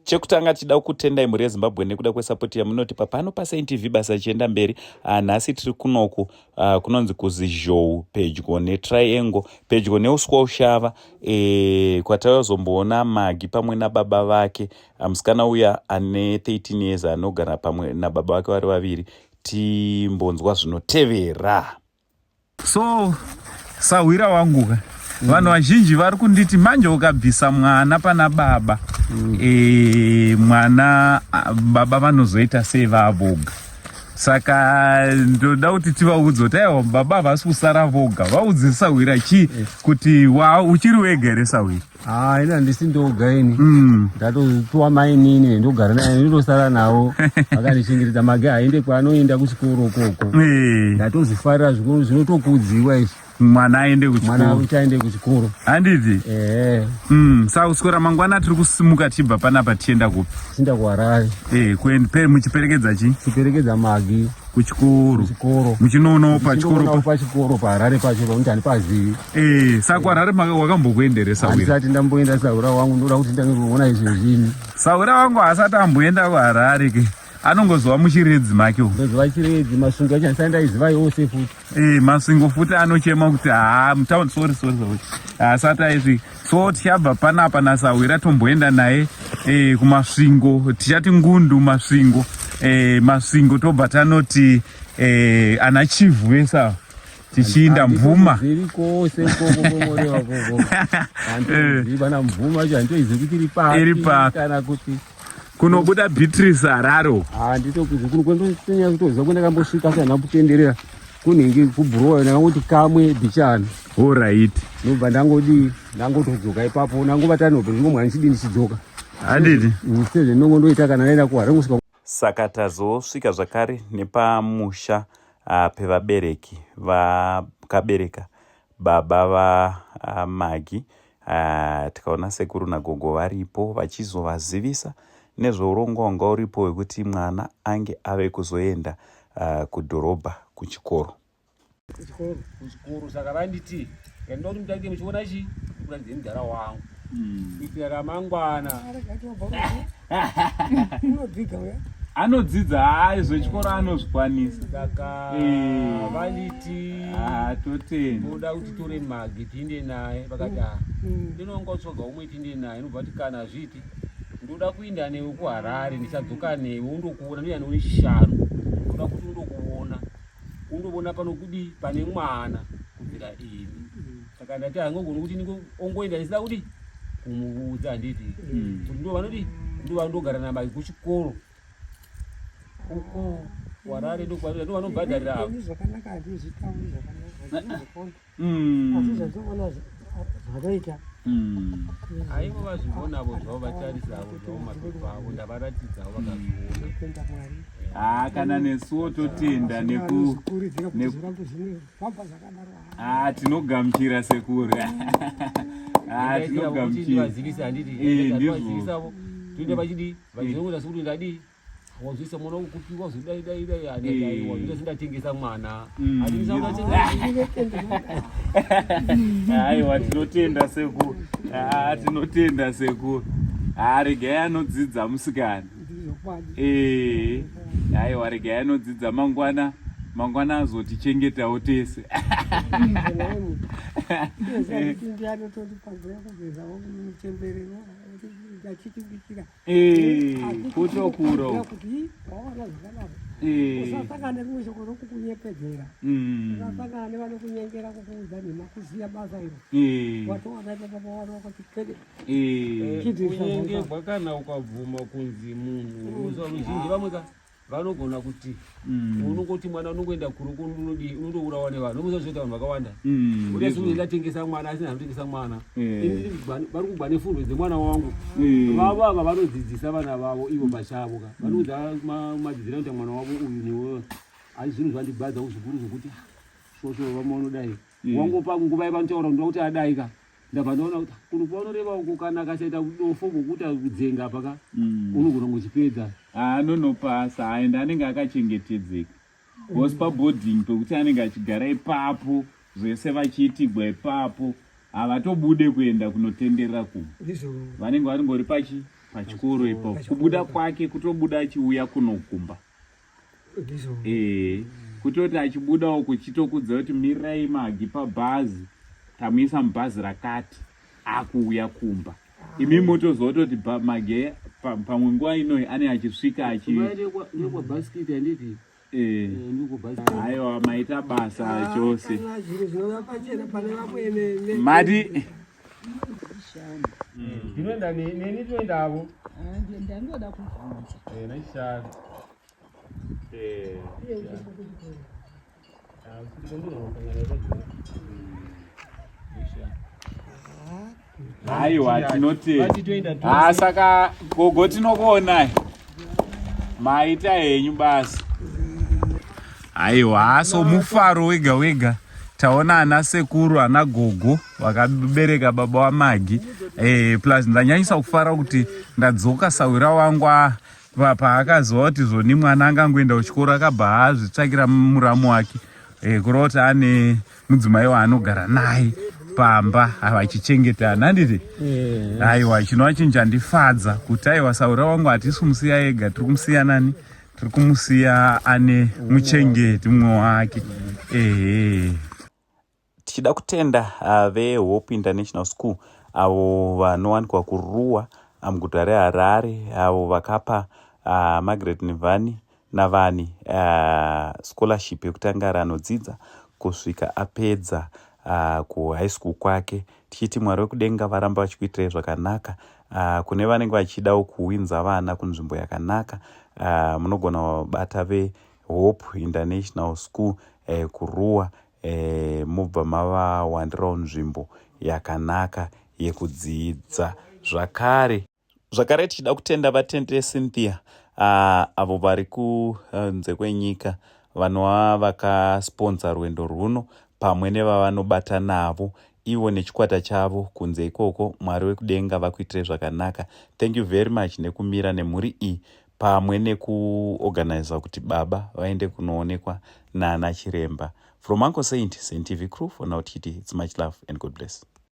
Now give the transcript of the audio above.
Chekutanga tichida kutendai mhuri yeZimbabwe nekuda kwesapoti yamunotipa pano paSaint TV basa ichienda mberi. Nhasi tiri kunoku kunonzi kuZizhou pedyo neTriangle pedyo neuswa ushava e, kwatazomboona Magi pamwe nababa vake. Musikana uya ane 13 years anogara pamwe nababa vake vari vaviri. Timbonzwa zvinotevera. So sahwira wangu ka vanhu vazhinji vari kunditi manje ukabvisa mwana pana baba e, mwana baba vanozoita sei vavoga. Saka ndoda kuti tivaudze kuti aiwa, baba havasi kusara voga. Vaudze sahwira chii kuti uchiri wega here, sahwira? Ah, ini handisi ndoga ini. Ndatopiwa mainini, ndogara naye, ndotosara navo vakandichengetedza. Mage haende kwaanoenda kuchikoro koko. Ndatozifarira zvikuru, zvinotokudziwa izvi. Mwana aende mwana kuchikoro kuti aende kuchikoro. Handiti? Ehe. Saka kuswera mangwana tiri kusimuka tichibva panapa tichienda kupi? Tichienda kuHarare. Muchiperekedza chii? Tichiperekedza Magi. Kuchikoro. Kuchikoro. Muchinoonawo pachikoro. Muchindoonawo pachikoro paHarare pacho, pakuti handipazivi. Saka kuHarare wakambokuenderesa wira? Handisati ndamboenda, sahwira wangu. Ndoda kuti ndange kuona izvezvini. Sahwira wangu haasati amboenda kuHarare ke, anongozova muChiredzi make umu. Ndoziva Chiredzi, Masvingo acho handisati ndaiziva yose futi. Masvingo futi anochema kuti haa, mutown, sorry, sorry, sorry, haasati aisvika. So tichabva panapa nasahwira tomboenda naye kuMasvingo. Tichati ngundu Masvingo, Masvingo, tobva tanoti ana Chivhu vese ava, tichiinda Mvuma. Zviri kose ikoko komoreva koko handiziva naMvuma acho, handitoizivi kuti iri papi. Iri papi. Kana kuti kunobuda Beatrice Harare. Handitokuzi kuno kwendonyanya kutoziva kwendakambosvika asi handina kutenderera kunhingi kuBhurowa, ndakangoti kamwe bhichana. Alright. Ndobva ndangodi ndangotodzoka ipapo, ndangobata nhope, ndingomwa ndichidi ndichidzoka. Handiti? Sezvendinongondoita kana ndaenda kuHarare kusvika. Saka tazosvika zvakare nepamusha pevabereki vakabereka baba vaMagi. Tikaona sekuru nagogo varipo vachizovazivisa nezveurongwa hwanga uripo hwekuti mwana ange ave kuzoenda kudhorobha kuchikoro. Kuchikoro, kuchikoro. Saka vanditi ndoda kuti mutange muchiona chi kuratidze mudhara wangu kuitira ramangwana. Unodzidza uya? Anodzidza, hai, zvechikoro anozvikwanisa. Saka vanditi Ah, totenda. Ndoda kuti tore Magi tiinde naye. Vakati ah, ndinonga utsvaga umwe tiinde naye. Ndobva kuti kana zviti ndoda kuinda newe kuHarare, ndichadzoka newe undokuona, ndoya newe nechishanu. Ndoda kuti undokuona, undoona pano kudi pane mwana kubvira ini. Saka ndati hangogoni kuti ongoenda ndisina kuti kumuudza, handiti? Kuti ndo vanodi, ndo vanondogara naMagi kuchikoro uko kuHarare, ndo vanobhadharira avo. Ini zvakanaka handizvitauri, zvakanaka handizvikonda, asi zvazvinoona zvanoita. Aivo vazvionavo zvavo, vatarisavo zvavo mapepa avo, ndavaratidzawo vakazviona. Tenda Mwari. Ah, kana nesuwo totenda neku Kurudzira kuti zvirambe zvinofamba zvakadaro. Ah, tinogamuchira sekuru. Ah, tinogamuchira. Ndivazivise, handiti? Ndizvo. Ndivazivisavo toenda vachidi vachizongoita sekuti ndadii, wazvisa mwana kupi, wazodai dai dai. Wazvita sindatengesa mwana. Aiwa, tinotenda sekuru. Ah, tinotenda sekuru. Ah, regai anodzidza musikana. Ndizvokwadi. Aiwa, regai anodzidza, mangwana mangwana azotichengetawo tese. Ndiani otondipanzira kugezawo muchemberero achitibikira? Kutokura. Kuti waona zvakadaro, usasangana nerimwe shoko rokukunyepedzera. Usasangana nevanokunyengera, kukuudza nhema, kuziya basa iro. Watowana ipapa pawana wakati kede. Kunyengerwa kana ukabvuma kunzi munhu ruzhinji vamwe ka vanogona kuti unongoti mwana unongoenda kure unodii, unondourawa nevanhu, unoziva zvinoita vanhu vakawanda. Uda ndatengesa mwana, asi ndatengesa mwana. Ini vari kugwa nefundo dzemwana wangu. Vavo ava vanodzidzisa vana vavo ivo pachavo ka, vanoudza madzidziro anoita mwana wavo uyu newe. Asi zvinhu zvandibadza zvikuru zvokuti shosho vamwe vanodai wangopa nguva yavanotaura ndoda kuti adai ka. Ndabva ndaona kuti kuno kwaunoreva uko, kana akasaita dofo kwokuti kudzenga apa ka, unogona kungochipedza. Anonopasa aenda, anenge akachengetedzeka because paboarding pekuti anenge achigara ipapo, zvese vachiitigwa ipapo, havatobude kuenda kunotenderera kumwe. Ndizvo. Vanenge varingori pachi Pachikoro ipapo kubuda kwake kutobuda achiuya kunokumba. Eh, kutoti achibudawo kuchitokudza kuti mirai Magi pabhazi, tamuisa mubhazi rakati, akuuya kumba. Imi motoziva kutoti Magi pamwe nguva inoyi ane achisvika achi Nekwa handiti? Eh. Aiwa, maita basa chose. Kana zviro zvinova pachena pane vamwe Mati Ndinoenda neni, tinoendavo. Ndangoda kubvunza. Nechishanu. Iye uchipo kuchikoro. Aiwa, tinotenda. Vati toenda. Ah, saka gogo, tinokuonai, maita henyu basa. Aiwa, so mufaro wega wega. Taona ana sekuru, ana gogo vakabereka baba waMagi. Plus ndanyanyisa kufara kuti ndadzoka sawira wangu paakaziva kuti zvoni mwana angangoenda kuchikoro, akabva azvitsvakira muramu wake, kureva kuti ane mudzimai waanogara naye pamba vachichengetana, handiti? Aiwa, chinova chinhu chandifadza kuti aiwa, saura wangu hatisi kumusiya ega, tiri kumusiya nani? Tiri kumusiya ane muchengeti mumwe wake, ehe. Tichida kutenda veHope International School, avo vanowanikwa kuRuwa muguta reHarare, avo vakapa Margaret Nivani Navani scholarship yekutanga ranodzidza kusvika apedza kuhigh school kwake. Tichiti Mwari wekudenga varamba vachikuitirai zvakanaka. Kune vanenge vachidawo kuwinza vana kunzvimbo yakanaka, munogona kubata veHope International School kuRuwa, mubva mavawandirawo nzvimbo yakanaka yekudzidza. Zvakare tichida kutenda vatete Cynthia, avo vari kunze kwenyika, vanova vakasponsa rwendo rwuno pamwe nevavanobata navo ivo nechikwata chavo kunze ikoko. Mwari wekudenga vakuitirai zvakanaka. Thank you very much nekumira nemhuri iyi pamwe nekuorganiza kuti baba vaende kunoonekwa nana chiremba. From Uncle Saint, Saint TV crew for now, tichiti it's much love and God bless.